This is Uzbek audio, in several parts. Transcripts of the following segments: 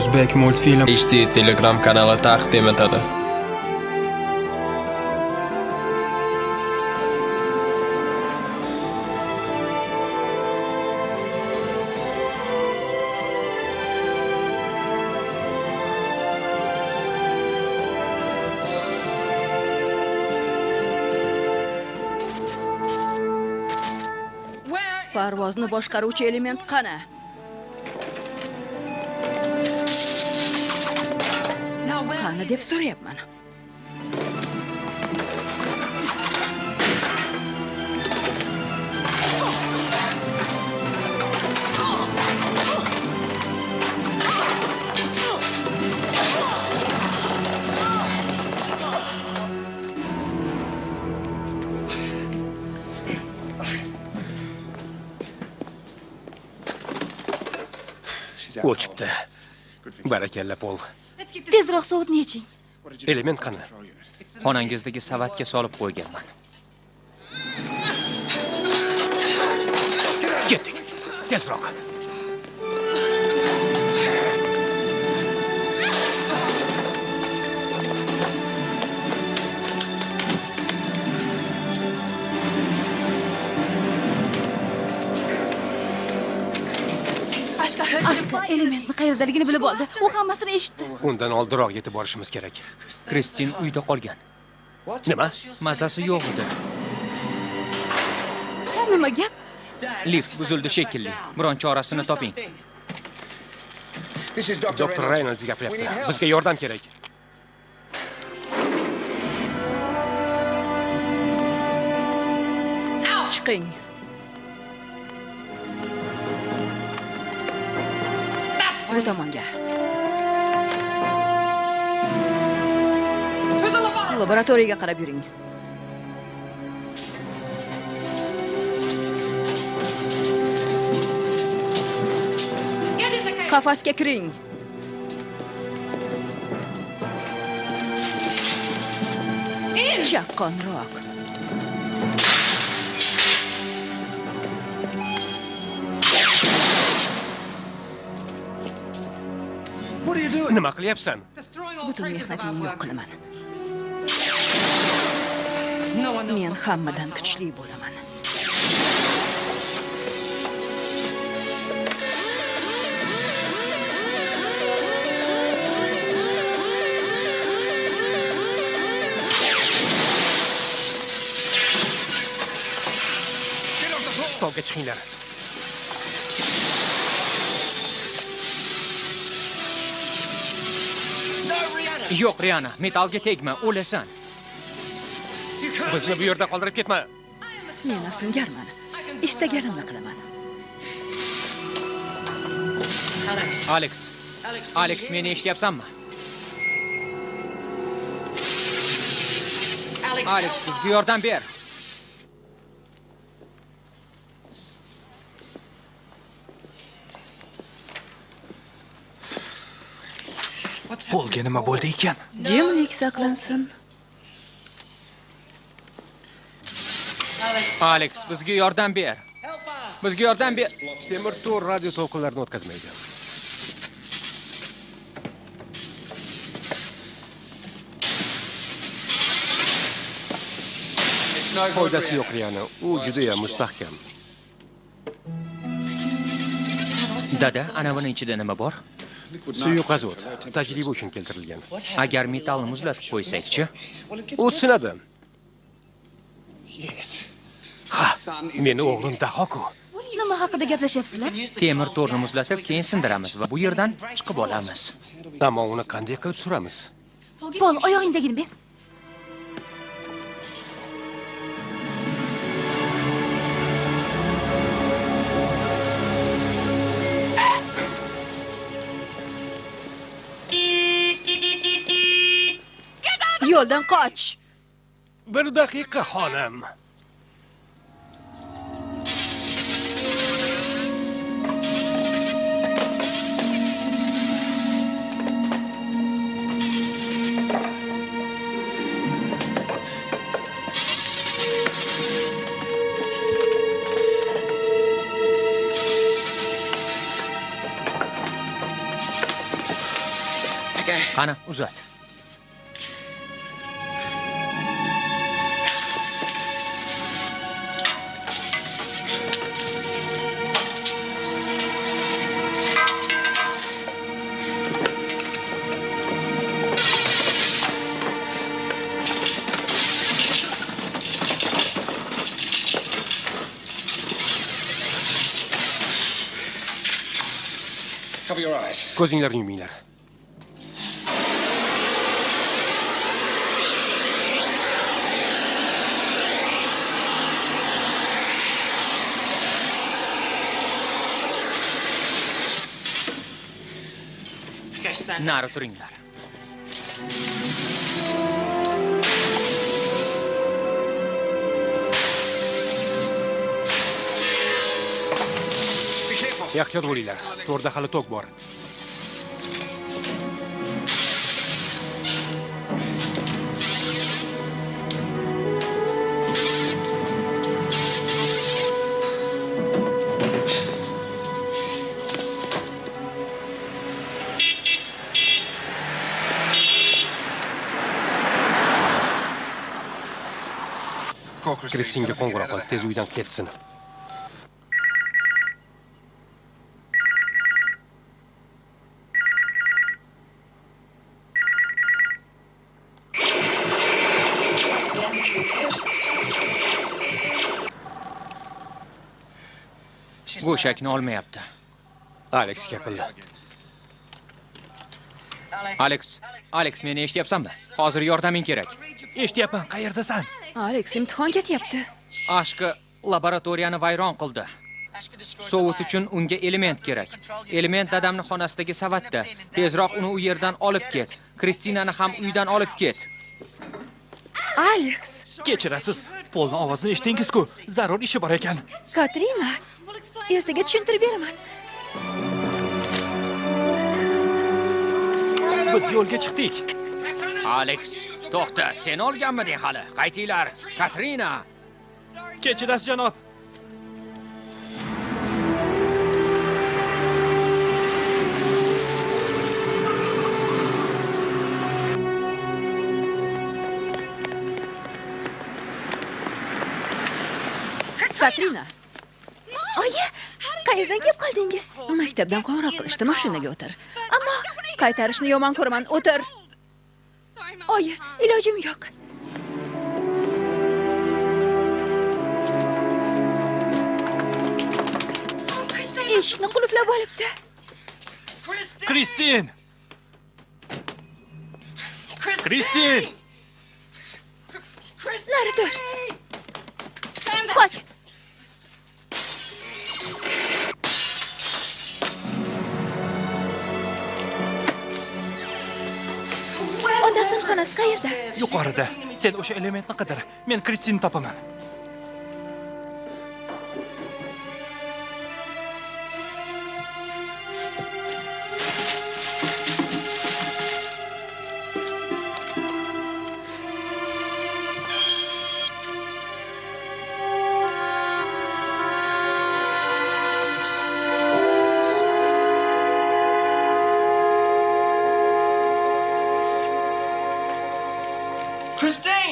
O'zbek multfilm HD Telegram kanali taqdim etadi. Parvozni boshqaruvchi element qani? Qani deb so'rayapman. O'chibdi. Barakalla, Pol. Tezroq sovutni yeching. Element qani? Xonangizdagi savatga solib qo'yganman. Ketdik. Tezroq. Ashka elementni qayerdaligini bilib oldi. U hammasini eshitdi. Undan oldinroq yetib borishimiz kerak. Kristin uyda qolgan. Nima? Mazasi yo'q edi. Nima gap? Lift buzildi shekilli. Biron chorasini toping. Doktor Reynolds gapiryapti. Bizga yordam kerak. Chiqing. Bu tomonga. Laboratoriyaga qarab yuring. Qafasga kiring. Chaqqonroq. Nima qilyapsan? Butun mehnatingni yo'q qilaman. Men hammadan kuchli bo'laman. Stolga chiqinglar. Yo'q, Rihanna, metallga tegma, o'lasan. Bizni bu yerda qoldirib ketma. Men afsungarman. Istaganimni qilaman. Alex. Alex, meni eshityapsanmi? Alex, bizga yordam ber. Polga nima bo'ldi ekan? Jimlik saqlansin. Alex, bizga yordam ber. Bizga yordam ber. Temir to'r radio to'lqinlarini o'tkazmaydi. Foydasi yo'q, Rihanna. U juda ham mustahkam. Dada, ana buning ichida nima bor? Suyuq azot tajriba uchun keltirilgan. Agar metallni muzlatib qo'ysak-chi? U sinadi. Ha, meni o'g'lim daho-ku. Nima haqida gaplashyapsizlar? Temir to'rni muzlatib, keyin sindiramiz va bu yerdan chiqib olamiz. Ammo uni qanday qilib suramiz? Pol, oyog'ingdagini ber. Yo'ldan qoch. Bir daqiqa, xonim. Qani, uzat. Ko'zinglarni yuminglar. Nari turinglar. Ehtiyot bo'linglar. To'rda hali tok bor. Kristinga qo'ng'iroq qil, tez uydan ketsin. Go'shakni olmayapti. Aleksga qil. Alex, Alex, meni eshityapsanmi? Hozir yordaming kerak. Eshityapman, qayerdasan? Alex, imtihon ketyapti. Ashka laboratoriyani vayron qildi. Sovut uchun unga element kerak. Element dadamning xonasidagi savatda. Tezroq uni u yerdan olib ket. Kristinani ham uydan olib ket. Alex, Kechirasiz, Polni ovozini eshitdingiz-ku. Zarur ishi bor ekan. Katrina, ertaga tushuntirib beraman. Biz yo'lga chiqdik. Alex, to'xta, sen olganmiding hali? Qaytinglar, Katrina. Kechirasiz, janob. Katrina. Oyi, qayerdan kelib qoldingiz? Maktabdan qo'ng'iroq qilishdi, mashinaga o'tir. Ammo qaytarishni yomon ko'raman, o'tir. Oyi, ilojim yo'q. Eshikni qulflab olibdi. Kristin! Kristin! Nari tur. Qoch. Otasini xonasi qayerda? Yuqorida. Sen o'sha elementni qidir. Men Kristinni topaman.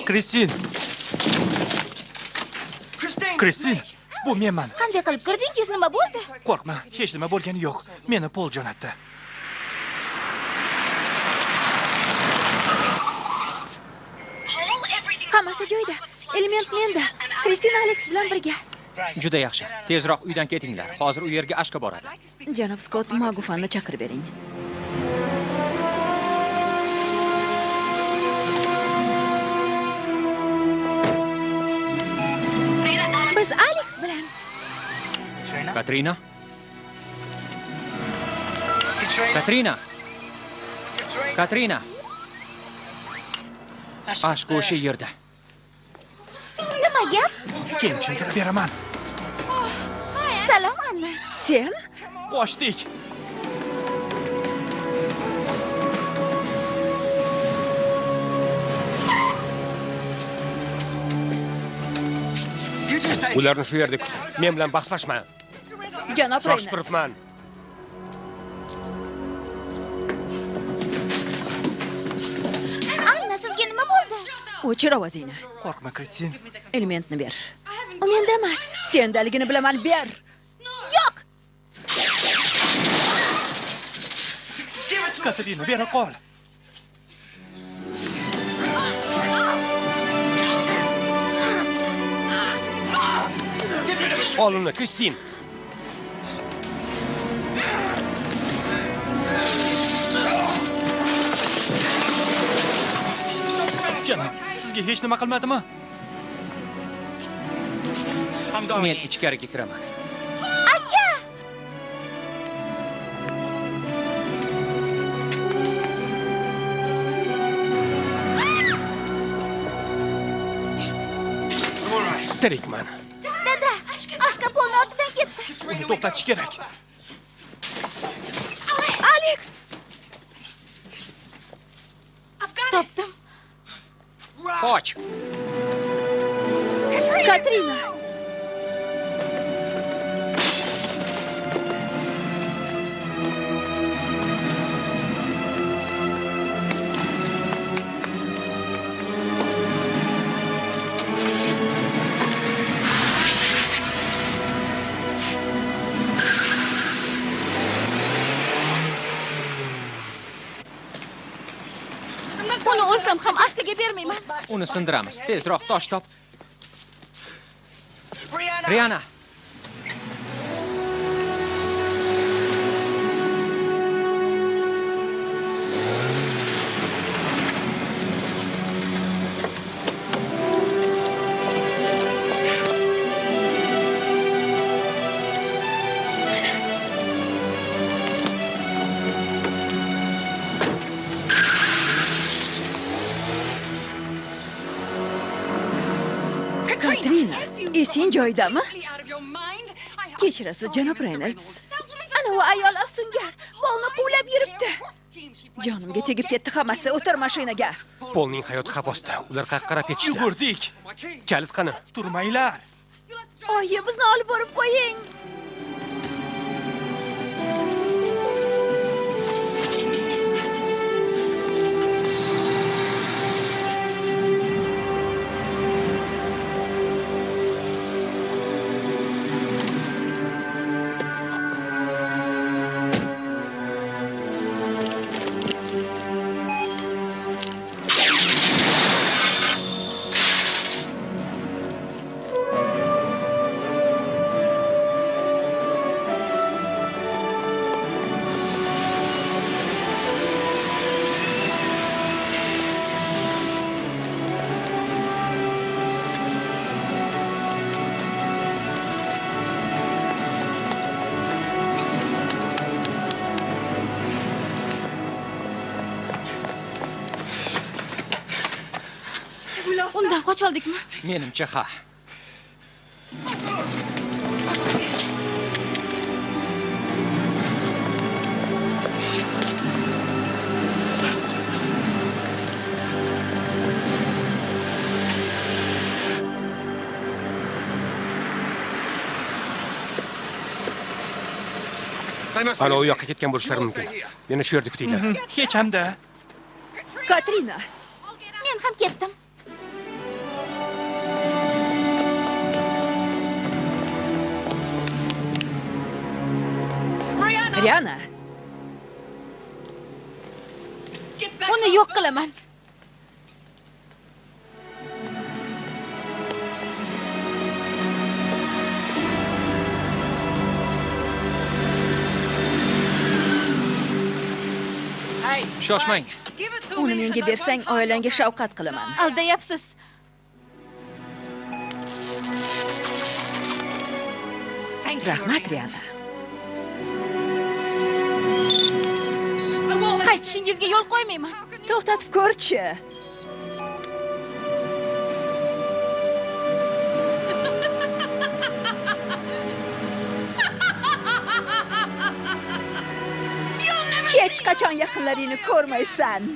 Kristin! Kristin, bu menman. Qanday qilib kirdingiz? Nima bo'ldi? Qo'rqma, hech nima bo'lgani yo'q. Meni Pol jo'natdi. Hammasi joyida. Element menda. Kristina Alex bilan birga. Juda yaxshi. Tezroq uydan ketinglar. Hozir u yerga Ashka boradi. Janob Scott, Magufanni chaqirib bering. Biz Alex bilan. Katrina? Katrina! Katrina! Ashka o'sha yerda. Nima gap? Keyin tushuntirib beraman. Salom, Anna. Sen? Qochdik. Ularni shu yerda kut. Men bilan bahslashma. Janob Shoshib Reynolds. turibman. O'chir ovozingni. Qo'rqma, Kristin. Elementni ber. U menda emas. Sendaligini bilaman, ber. Yo'q. Katrina, bera qol. Ol uni, Kristin. Janob, sizga hech nima qilmadimi? Men ichkariga kiraman. Aka! Tirikman. Dada, Ashka Polni ortidan ketdi. Uni to'xtatish kerak. Alex! Topdim. Qoch. Katrina! Uni o'lsam ham Ashkaga bermayman. Uni sindiramiz. Tezroq tosh top. Rihanna. Katrina, esing joyidami? Kechirasiz, janob Reynolds. Ana u ayol afsungar, Polni quvlab yuribdi. Jonimga tegib ketdi hammasi. O'tir mashinaga. Polning hayoti xavf ostida. Ular qayerga qarab ketishdi? Yugurdik. Kalit qani? Turmanglar. Oyi, bizni olib borib qo'ying. Undan qocha oldikmi? Menimcha ha. Ana u yoqqa ketgan bo'lishlari mumkin. Meni shu yerda kutinglar. Hech hamda. Katrina. Men ham ketdim. Rihanna. Uni yo'q qilaman. Shoshmang. Uni menga bersang, oilangga shafqat qilaman. Aldayapsiz. Rahmat, Rihanna. Qaytishingizga yo'l qo'ymayman. To'xtatib ko'rchi. Hech qachon yaqinlaringni ko'rmaysan.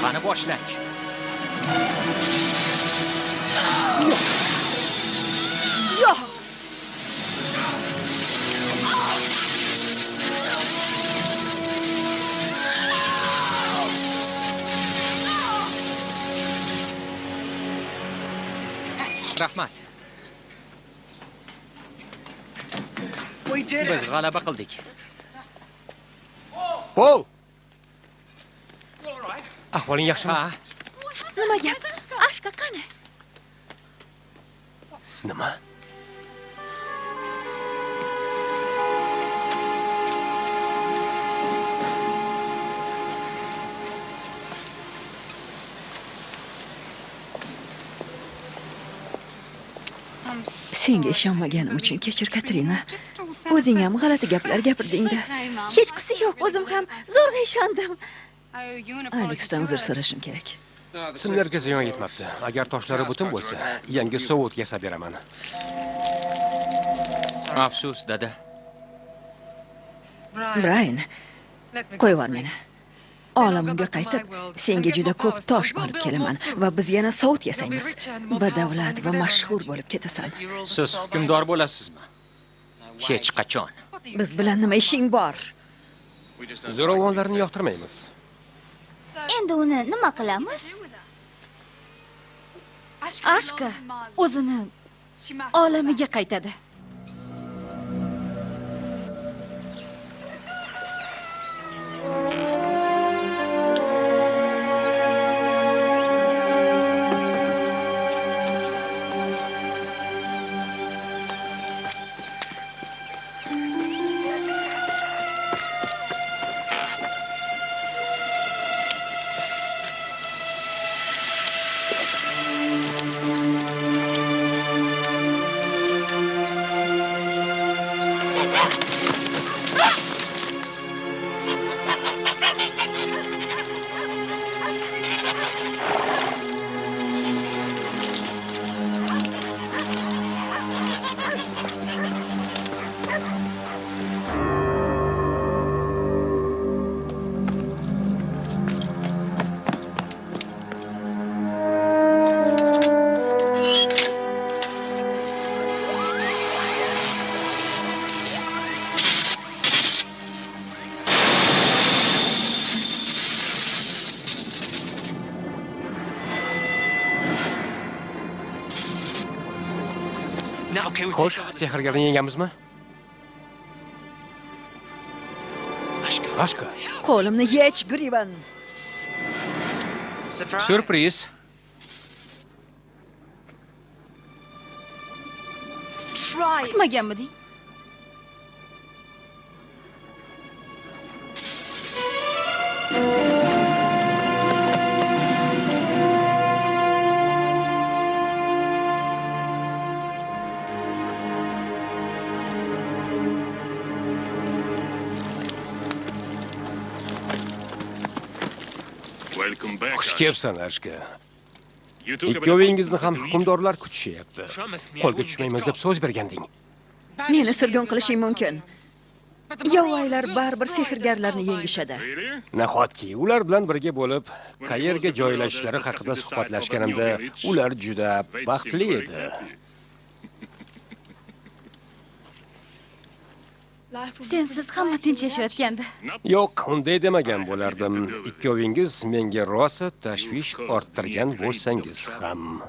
Qani boshlang. Rahmat. Biz g'alaba qildik. Pol! Ahvoling yaxshimi? Ha, Nima gap? Ashka qani? Nima? Senga ishonmaganim uchun kechir, Katrina. O'zing ham g'alati gaplar gapirding-da. Hechqisi yo'q, o'zim ham zo'rg'a ishondim. Aleksdan uzr so'rashim kerak. Simlarga ziyon yetmabdi. Agar toshlari butun bo'lsa, yangi sovut yasab beraman. Afsus, dada. Brayan, qo'yvor meni. Olamimga qaytib, senga juda ko'p tosh olib kelaman va biz yana sovut yasaymiz. Badavlat va mashhur bo'lib ketasan. Siz hukmdor bo'lasizmi? Hech qachon. Biz bilan nima ishing bor? Zo'ravonlarni yoqtirmaymiz. Endi uni nima qilamiz? Ashka o'zini olamiga qaytadi. Xo'sh, sehrgarni yengamizmi? Ashka. Qo'limni yech, Grivan. Syurpriz. Kutmaganmiding? Xush kelibsan, Ashka. Ikkovingizni ham hukmdorlar kutishyapti. Qo'lga tushmaymiz deb so'z berganding. Meni surgun qilishing mumkin. Yovvoyilar baribir sehrgarlarni yengishadi. Nahotki ular bilan birga bo'lib, qayerga joylashishlari haqida suhbatlashganimda ular juda baxtli edi. Sensiz hamma tinch yashayotgandi. Yo'q, unday demagan bo'lardim. Ikkovingiz menga rosa tashvish orttirgan bo'lsangiz ham.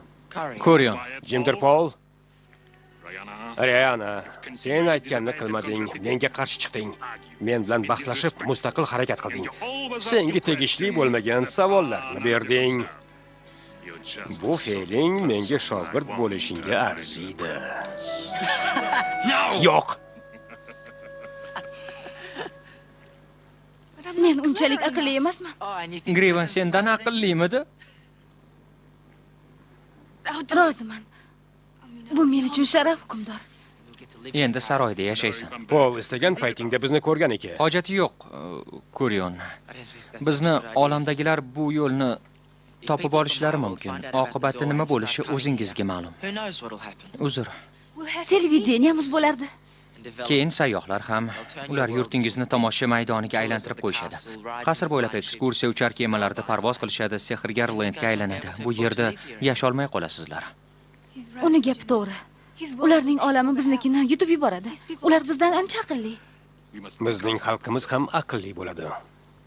Ko'riyon. Jimdir Paul. Rihanna, sen aytganni qilmading, menga qarshi chiqding. Men bilan bahslashib, mustaqil harakat qilding. Senga tegishli bo'lmagan savollarni berding. Bu fe'ling menga shogird bo'lishingga arziydi. Yo'q. Men unchalik aqlli emasman. Grivan sendan aqllimidi? Roziman. Bu men uchun sharaf, hukmdor. Endi saroyda yashaysan. Pol, istagan paytingda bizni ko'rgan ekan. Hojati yo'q, Ko'riyon. Bizni olamdagilar bu yo'lni topib olishlari mumkin. Oqibati nima bo'lishi o'zingizga ma'lum. Uzr. Televideniyamiz bo'lardi. Keyin sayyohlar ham ular yurtingizni tomosha maydoniga aylantirib qo'yishadi. Qasr bo'ylab ekskursiya uchar kemalarda parvoz qilishadi, sehrgar lendga aylanadi. Bu yerda yasholmay qolasizlar. Uni gapi to'g'ri. Ularning olami biznikini yutib yuboradi. Ular bizdan ancha aqlli. Bizning xalqimiz ham aqlli bo'ladi.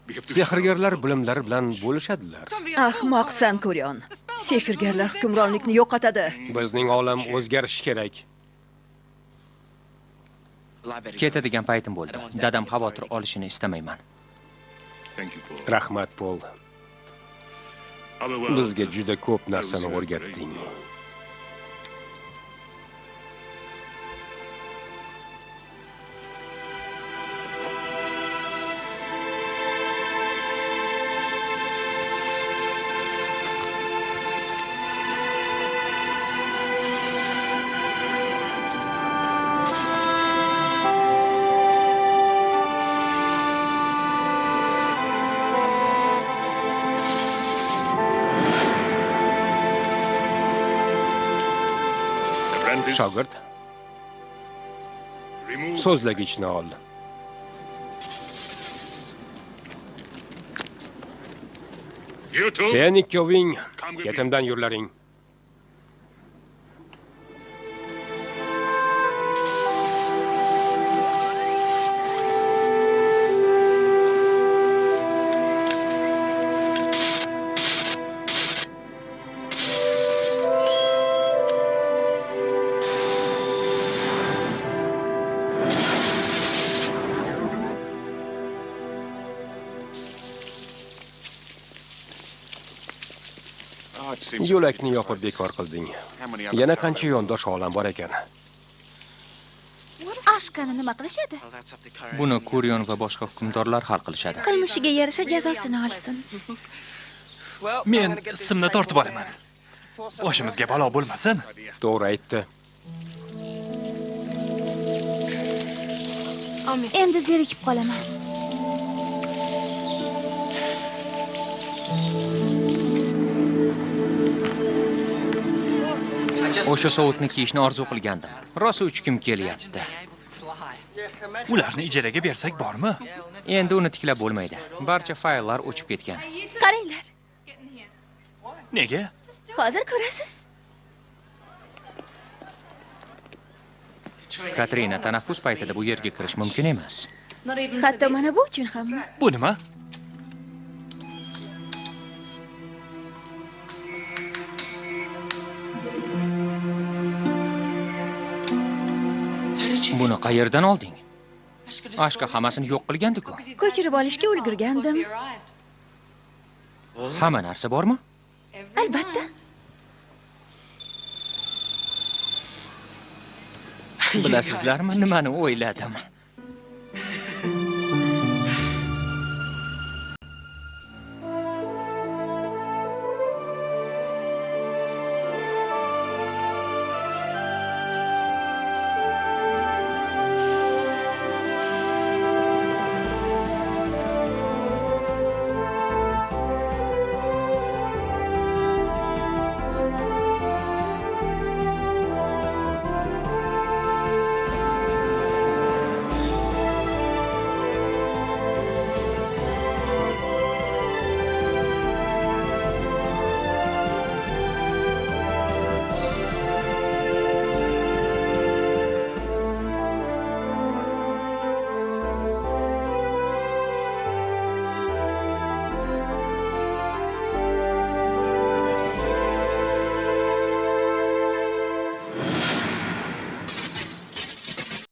Sehrgarlar bilimlari bilan bo'lishadilar. Ahmoqsan, Kurion. Sehrgarlar hukmronlikni yo'qotadi. Bizning olam o'zgarishi kerak. Ketadigan paytim bo'ldi. Dadam xavotir olishini istamayman. Rahmat, Pol. Bizga juda ko'p narsani o'rgatding. Shogird, so'zlagichni ol. Sen ikkoving ketimdan yurlaring. Yo'lakni yopib bekor qilding. Yana qancha yondosh olam bor ekan. Ashkani nima qilishadi? Buni Kurion va boshqa hukmdorlar hal qilishadi. Qilmishiga yarasha jazosini olsin. Men simni tortib olaman. Boshimizga balo bo'lmasin. To'g'ri aytdi. Endi zerikib qolaman. O'sha sovutni kiyishni orzu qilgandim. Rosa uchkim kelyapti. Ularni ijaraga bersak bormi? Endi uni tiklab bo'lmaydi. Barcha fayllar o'chib ketgan. Qaranglar. Nega? Hozir ko'rasiz. Katrina, tanaffus paytida bu yerga kirish mumkin emas. Hatto mana bu uchun hammi? Bu nima? Buni qayerdan olding? Ashka hammasini yo'q qilgandi-ku. Ko'chirib olishga ulgurgandim. Hamma narsa bormi? Albatta. Bilasizlarmi, nimani o'yladim?